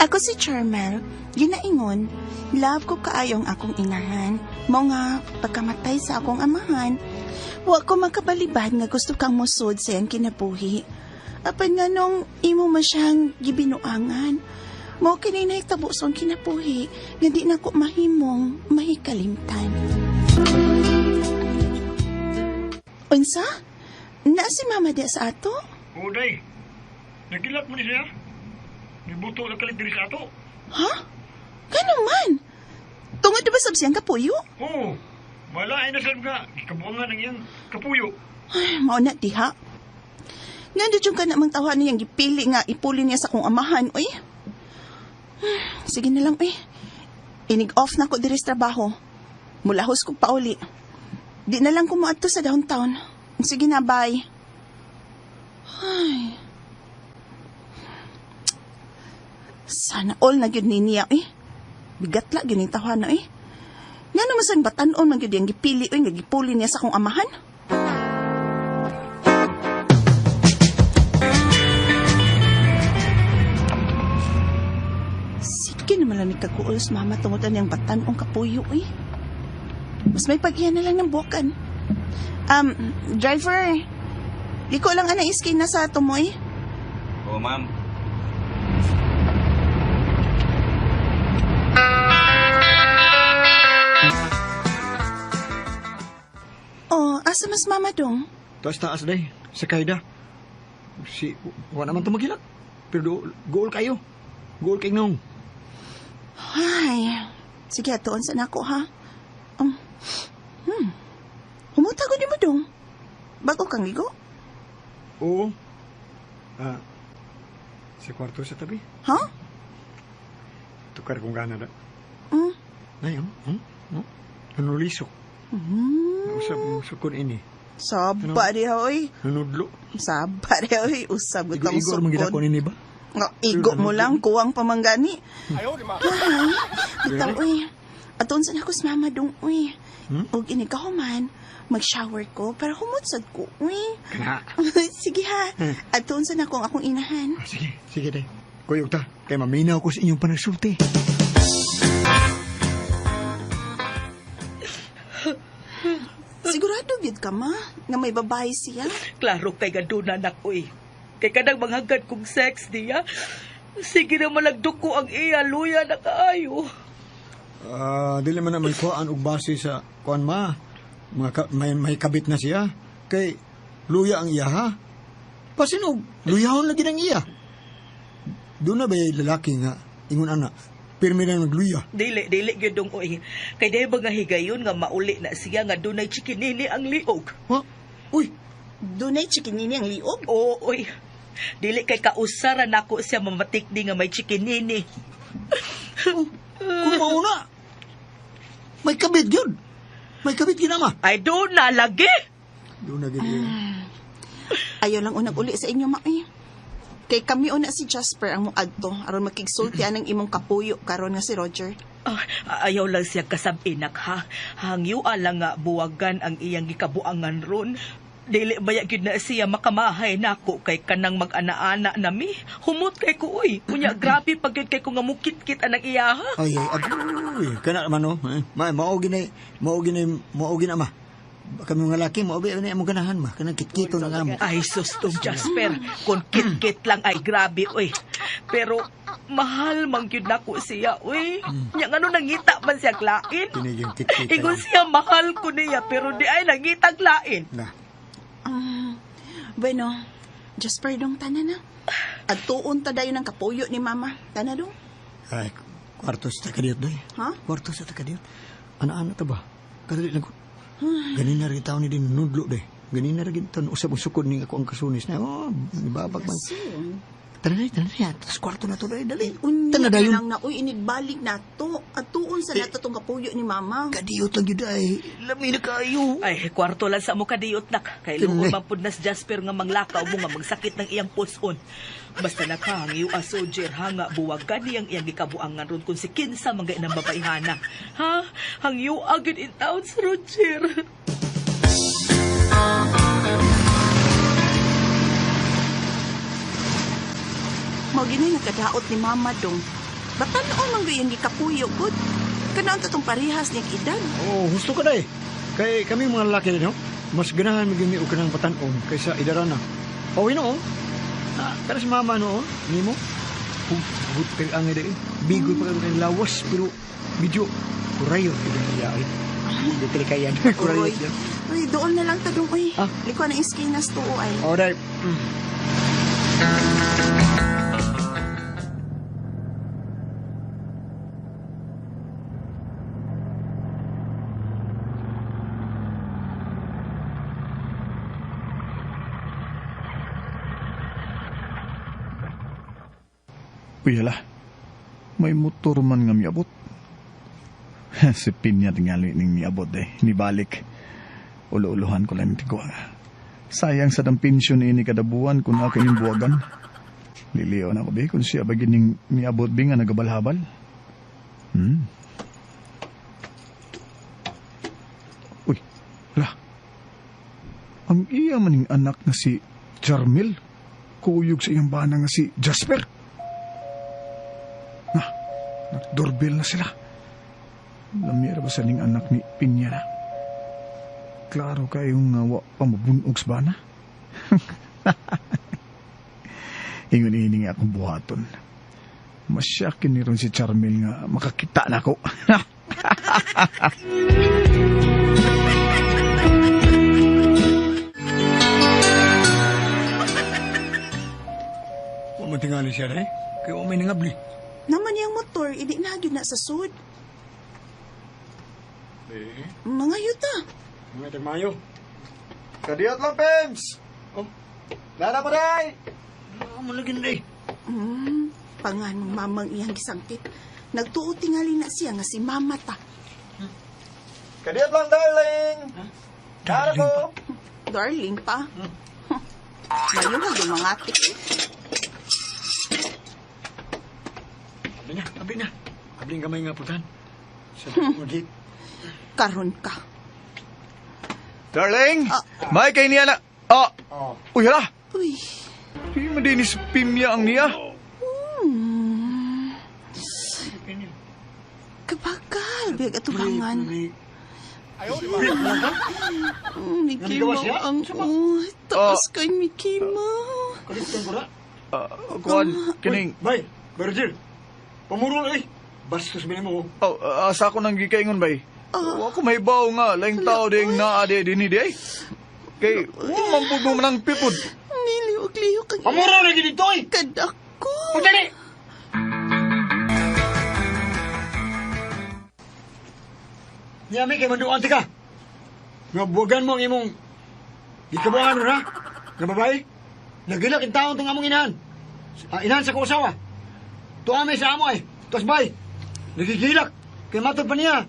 Ako si Charmel, ginaingon, love ko kaayo ang akong inahan. Mao nga, pagkamatay sa akong amahan, wa ko makabalibad nga gusto kang musod sa iyang kinabuhi. Apan nga nung imo man siyang gibinuangan, mao kini nahitabo sa akong kinabuhi nga di na ko mahimong mahikalimtan. Unsa? Na si Mama di sa ato? Oo, day. Nagilap mo ni siya. Nibuto na kalit diri sa ato. Ha? Gano man? Tungod ba sab siyang kapuyo? Oo. Malain na sab nga. Kabuangan ang iyang kapuyo. Ay, mao na diha. Nga yung ka namang tawa niyang gipili nga ipuli niya sa kong amahan, uy. Sige na lang, uy. Inig-off na ko diri sa trabaho. Mulahos ko pauli. Di na lang ko moadto sa downtown. Sige na, bye. Ay. Sana all na gyud ni niya, eh. Bigat la gyud ni tawa na, eh. Nga naman sa batan-on man gyud ang gipili, uy, nga gipuli niya sa akong amahan. Sige naman lang ni kaguol sa mama tungod ang batan-ong kapuyo, eh. Mas may pag-iya na lang ng buwakan. Driver, liko lang ana iskin na sa tumoy. Oo, ma'am. Oh, asa mas mama dong? Taas taas, day. Sa kaida. Si, wa naman to magilak. Pero do, goal kayo. Goal kay nung. Ay, sige, atuon sa nako ha. Um, hmm, Humuta ko ni mo dong. Bago kang ligo? Oo. Ah, sa kwarto sa tabi. Ha? Tukar kong gana da. Mm. Nay, oh. Hmm? Nanulisok. Usab, sukon ini. Saba diha, oy. Nanudlo. Saba diha, oy. Usab gutang Igo-igo man gid ako sukon. nini ba? Nga, igo mo lang, kuwang pamanggani. Ay, bitaw, uy. Atuon sa nako sa mama dong, uy. Hmm? Ug inikahuman, mag-shower ko, pero humutsad ko, uy. Kana. Sige ha, atuon sa nako ang akong inahan. Ah, sige, sige day. Kuyog ta, kay maminaw ko sa inyong panagsulti. Sigurado gid ka, ma, nga may babae siya. Klaro kay gaduna nak uy. Kay kanang manghagad kong sex niya. Sige na malagdok ko ang iya luya na kaayo. Ah, dili man na may kuan og base sa kuan ma. Mga ka, may kabit na siya. Kay luya ang iya ha. Pasinog, luyahon lagi ng iya. Doon na ba yung lalaki nga ingon ana, pirmi na nagluya. Dili, dili gyud dong uy. Kay dahil ba nga higayon nga mauli na siya nga dunay chikinini ang liog. Ha? Uy, Dunay chikinini ang liog. Oo, uy. Dili kay kausara nako siya mamatik di nga may chikinini. kung mauna. May kabit yun. May kabit yun ama. Ay doon na lagi. Doon na gid yun. Ayaw lang unang uli sa inyo, ma, eh. Kay kami una si Jasper ang muadto aron makigsulti anang imong kapuyo karon nga si Roger. Ah, ayaw lang siya kasabinak ha. Hangyo lang nga buwagan ang iyang gikabuangan ron. Dili baya gyud na siya makamahay nako kay kanang mag-ana-ana nami. Humot kay ko uy. Unya grabe pag gyud kay ko nga mukit-kit anang iya ha. Ay, ay, agoy. Kana man no. Eh, Ma, mao ginay, mao ginay, mao gina ma. Kami mga laki, mao ba among ganahan ma. Kanang kitkito na nga mo. Ay sus tong Jasper, kung kit-kit lang ay grabe uy. Pero mahal man gyud nako siya uy. Nya ngano nangita man siya lain. Kini yung kitkito. Ingon siya mahal ko niya pero di ay nangitag lain. Na. Bueno, Jasper dong tanan na. Adtuon ta dayon ang kapuyo ni mama. Tana dong. Ay, kwarto sa takadiyot day. Ha? Kwarto sa takadiyot. Ana-ana ta ba? Kadali lang ko. Ganin na rin tao ni din nudlo day. Ganin na rin taon usab usukod ni ako ang kasunis na. Oh, babag man. Tara na, tara na. Tapos kwarto na to day, dali. Unya Tana na dayon. lang na uy inigbalik na to. Adtuon sa nato tong kapuyo ni mama. Kadiyot lang yun day. Lami na kayo. Ay, kwarto lang sa mo kadiyot nak. Kay Kini. luod man pud nas Jasper nga manglakaw mo nga magsakit ng iyang puson. Basta nakahangyo a soldier ha nga buwagan niyang iyang gikabuangan ron kung si kinsa man ng babayhana. Ha? Hangyo agad in town sa Roger. Mao gini nakadaot ni mama dong. Batan-on man gyud gikapuyo gud. Kanaon ta tong parehas niyang edad. Oo, husto ka day. Kay kami mga lalaki no, mas ganahan maging og kanang batan-on kaysa idarana. O noon. Ah, kana si mama noon, nimo. Hugot kay ang ide. Bigoy pa kay lawas pero medyo kurayot gid ang iya ay. Hindi kay kayan. Kurayot yan. Uy, doon na lang ta dong uy. Ah? Liko na iskinas tuo ay. O day. Uy, hala. May motor man nga miabot. Si Pinya tingali ning miabot eh. Nibalik. Ulo-uluhan ko lang tigwa. Sayang sa dang pensyon ini kada buwan kung ako ining buwagan. Liliyo na ko be kung siya ba gining miabot bi nga nagabalhabal. Uy, hala. Ang iya maning anak na si Jarmil. Kuyog sa iyang bana nga si Jasper. Na, nagdoorbell na sila. Lamira ba sa ning anak ni Pinya na? Klaro kayong nga wa pa mabunog sa bana. Ingon ini nga akong buhaton. Masyakin ni ron si Charmel nga makakita na ako. Wa man tingali siya day. Kay wa may nangabli. Naman niyang motor, idi na gyud na sa sud. Mga yuta. Mga tagmayo. Kadiyot lang, Pems! Oh. Lana pa day! Ah, mo lagi day. Pangan mong mamang iyang gisangkit. Nagtuo tingali na siya nga si mama ta. Kadiyot lang, darling! Darling pa. Darling pa. Mayo na yung mga tik. Abi na, abi na. Abling gamay nga putan. Sa gate. Karon ka. Darling! Ah. May kay niya na... Ah! Oh. Uy, hala! Uy. Di man din si Pimya ang niya. Kabagal. Biyag atubangan. Namigawas Mikimo siya? ang Taas kay Mikimo. Kalimutan ko na. Kuan, kining... Bay, Virgil. Pamurol eh. Bastos ba mo? Oh, asa ko nang gikaingon bay. Wa ko may baw nga laing tao ding naa di dinhi di ay. Kay wa man pud mo manang pipod. Niliog-lihok ang Pamurol na dito eh. kadako. Pagdali! Yami kay manduan ka. Nga buwagan mo ang imong gikabuangan ron ha? Nga babae? Nagilak in taon tong among inahan. Ah, inahan sa kusawa. Tuame sa amo ay. Tuas bay. Nagigilak. Kay matod pa niya.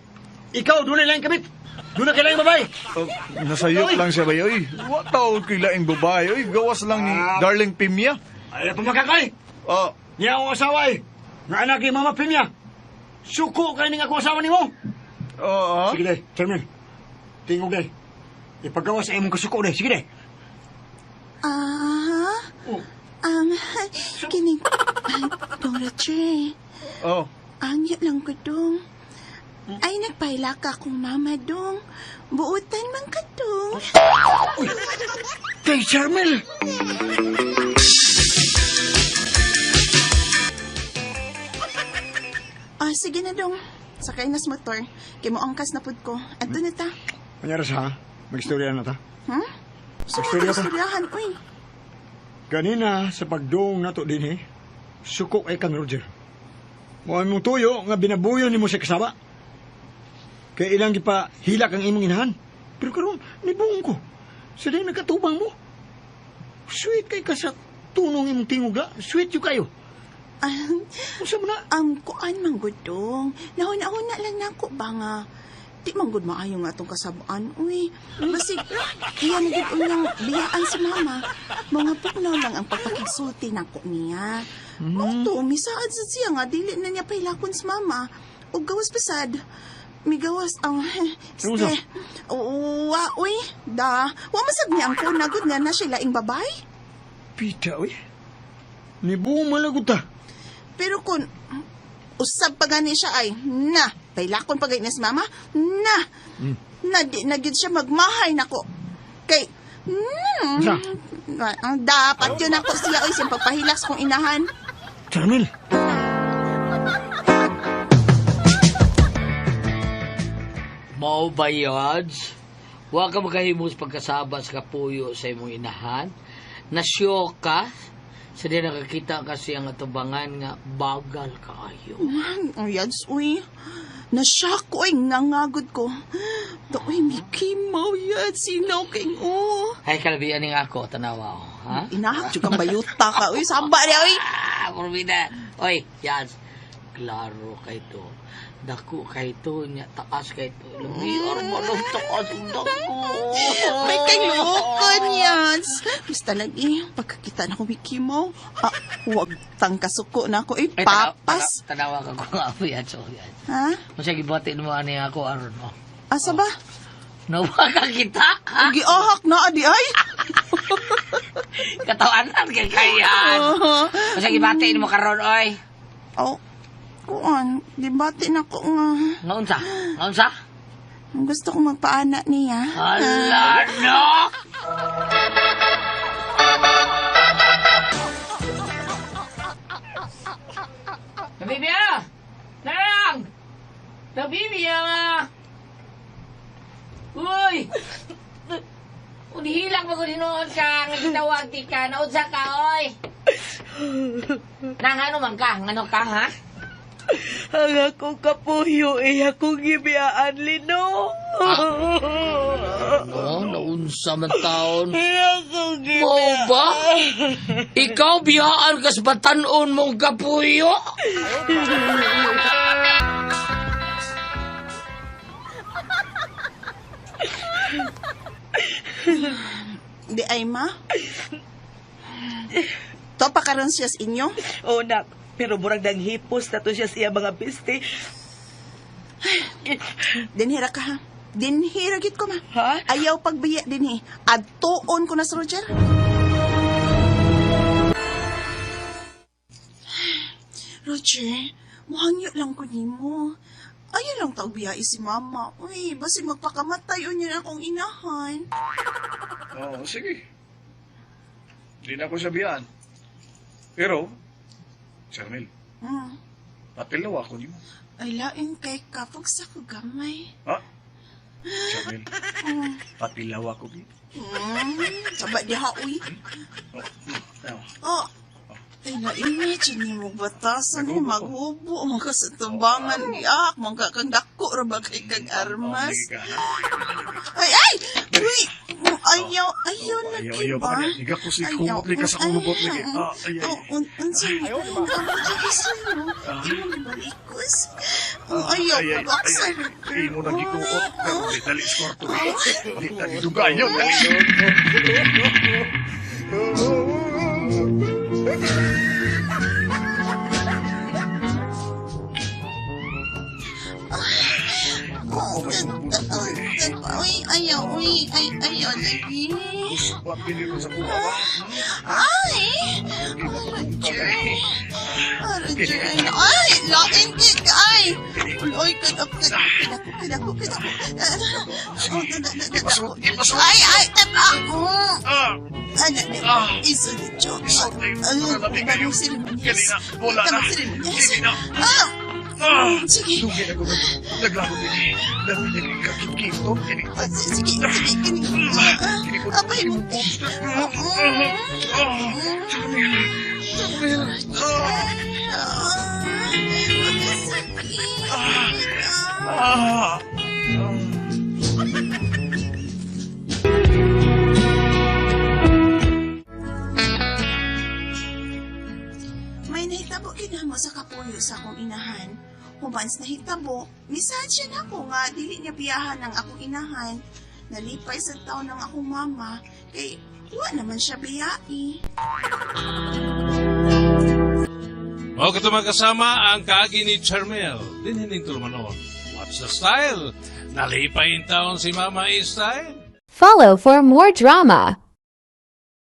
Ikaw, doon na lang kabit. Doon na kailangan babae. Oh, nasayop lang siya bay oy. Wa tao kay laing babae oy. Gawas lang ni Darling Pimya. Ay, pamakakay. Ah, Niya akong asawa eh. Nga anak ni Mama Pimya. Suko kay ning ako asawa nimo. ah, ah. Sige day, Chairman. Tingog day. Ipagawa sa imong kasuko day. Sige day. Ah, Oh. Kining, ay, Dong Roger, Oh. angyo lang ko dong. Ay, nagpaila ka akong mama dong. Buutan man ka dong. Kay Charmel! Ah, sige na dong. Sakay na sa motor. Kay mo angkas na pud ko. Adto na ta. Kanyara sa ha? Mag-istorya na ta. Hmm? Sa Istorya ta. istoryahan, uy. Ganina sa pagdong nato din eh, suko ay kang Roger. Mo imong tuyo nga binabuyo nimo sa kasaba. Kay ilang gipa hilak ang imong inahan. Pero karon nibuong ko. Sa dahil nagkatubang mo. Sweet kay ka sa tunong imong tingog la. Sweet yung kayo. Ah, Unsa man na? Kuan man gud dong. Nahuna-huna lang nako ba nga. Di man gud maayo nga atong kasabaan, uy. Basig, iya na gid unyang biyaan si mama. Mga pugnaw lang ang pagpakigsulti nako niya. Mao to, misaad sa siya nga dili na niya pahilakon si mama. Ug gawas pasad. Migawas ang Ano este. Wa, uy, da. Wa masag niya ang kuna gud nga na siya laing babay. Pita, uy. Nibuong malagot ta. Pero kung Usab pa gani siya ay, na, pailakon pa gani si mama, na, na, di na gid siya magmahay nako. Kay, Unsa? ang dapat yun ako siya, oy, siyang pagpahilak sa kong inahan. Charmel. Mao ba yads? Wa ka makahimos pagkasaba sa kapuyo sa imong inahan? Nasyo ka? Sa di nakakita kasi ang atubangan nga bagal kaayo. Ang yads, uy. Nashock ko, ay, ngangagod ko. Da, uy, Mickey Mouse, yads, sinaw king, oh. Ay, kalabian ning ako, tanawa ko. Ha? Inahak, juga bayuta ka, uy, samba niya, uy. Ah, porbida. Oy, yads. Klaro kay to. Dako kay to, nya taas kay to. Lumiar mo nung taas ang dako. May kayukon yan. Basta lagi, pagkakita na ko Mickey Mouse, ah, huwag tang kasuko na ako, eh, Ay, papas. Tanawa ka ko nga ako, yads. Oh, yads. Ha? Masya gibati mo ani ako aron oh. Asa ba? Nawa ka kita, ha? Giahak na, adi ay. Katawanan kay kayan. Masya gibati mo karon oy. Oh, kuan, gibati na ko nga. Ngaunsa? Ngaunsa? Gusto ko magpaana niya. Hala no! Nabibia! Narang! Nabibia nga! Uy! Unhilang mo ko hinuon ka, nga gitawag di ka, naunsa ka, oy! Nang ano man ka? Ngano ka, ha? Ang akong kapuyo eh, akong gibiyaan, Lino. No, naunsa man taon. Akong Mo ba? Ikaw biyaan kas batanon mong kapuyo? Di ay, ma. To pa karon siya sa inyo. Oh, nak. Pero murag nang hipos na to siya sa iya mga biste. Dinhira ka ha. Dinhira gid ko ma. Ha? Ayaw pagbiya dinhi. Adtuon ko na sa Roger. Roger, muhangyo lang ko nimo. Ayaw lang taog biyai si mama. Uy, basi magpakamatay unya na akong inahan. Oo, sige. Hindi na ako sabihan. Pero, Charmel, patilaw ako niyo. Ay, lain kay kapag sa ko gamay. Ha? Charmel, patilaw ako niyo. Saba diha, uy. Oh, Oh, ay na-imagine ni mo batasan ni Naghubo ko. maghubo, mga kasatubangan ni ak, mga kang dako ra ba kay kang armas. Sige ka. Ay, ay! Uy! Ayaw, ayaw Oh, na ayaw, ayaw, ba? baka niga ko si kumot ni ka sa kumot lagi. Ah, ay, ay. Oh, unsa ni Ang lagi sa'yo. Imo ni balikos. Oh, ayaw, Ay, ay, ay, pabaksan. ay, imo nang gikuot. Pero di dali sa kwarto. Di dali dugayo, dali. Uy, ayaw, uy, ay, ayaw lagi. Wa piniro sa kuha ba? Ay! Roger! Roger! Ay! Lain kik! Ay! Uloy ka na! Kinako, kinako, kinako. Ipasod, ipasod. Ay! Ay! Tama! Ah! Ano? Ah! Iso ni Joe. Isod na yun. Para labi kayo. Kini na, wala na. Kini na. Ah! Ah! Sige. Dugi na ko. Naglaro din. Dami din kakit-kito. Kini. Ah, Sige, sige, kini. Kini ko. Abay mo. Ah! Charmel! Charmel! Ah! Sakit. Ah! May nahitabo kinamo sa kapuyo sa akong inahan. Humans nahitabo, misahan siya na ako nga dili niya biyahan ang akong inahan. Nalipay sa taon ng akong mama, kay wa naman siya biyai. O kato mga kasama ang kaagi ni Charmel. Dinhining tulumanon. What's the style? Nalipay in taon si Mama E style. Follow for more drama.